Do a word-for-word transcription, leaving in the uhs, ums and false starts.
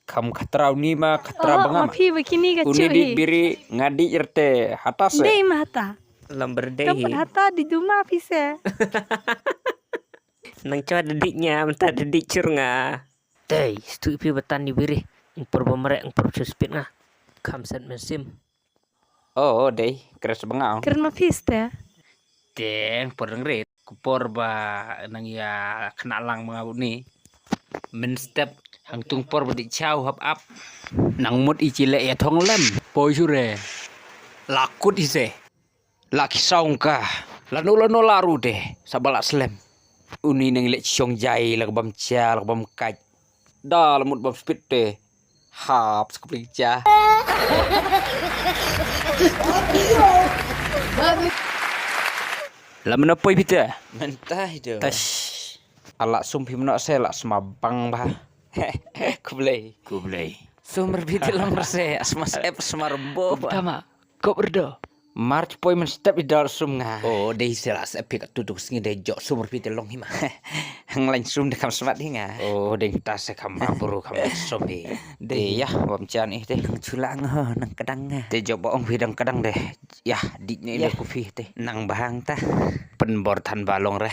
Kham khatra uni ma khatra. Oh, banga ma phi ba kini ka. Uni di biri ngadi erte hata se. Dei ma hata. Lam berde hi. Kam hata di duma phi se. Nang chwa dedik nya, menta dedik chur nga. Tei, stu ipi batan ni biri. Ngpur bamre, ngpur chuspit nga. Kham set mensim. Oh, dei, kres banga. Kren ma phi ste. Teng por dang rit. Kupor ba nang ya kena lang banga ni. Men step hang tung por ba di chau hap ap. Nang mut i chile ya thong lem. Poi sure. Lakut ise. La ki saung ka. Lano lano laru de. Sabala slem. Uni nang le chong jai la bam cha la bam kaj. Da la mut bam spit de. Hap sa ka pling cha. La mena poi pita. Menta hi do. Tash. Ala sum phi mena se la sma bang ba. Kublei. Kublei. Sum rbit lang se asma sep sma rbo ba. Tama. Kop rdo. March poi men step i dal sum nga. Oh, dei se la sep phi ka tu tu sngi dei jo sum rbit long hi ma. Hang lain sum de kam smat hi nga. Oh, dei ta se kam abru kam sum hi. Dei ya, bam chan ih dei. Nang chula nga ho, nang kadang nga. Dei jo ba ong phi dang kadang dei. Ya, dik ne le ku phi dei. Nang bahang ta. Pen bor than balong re.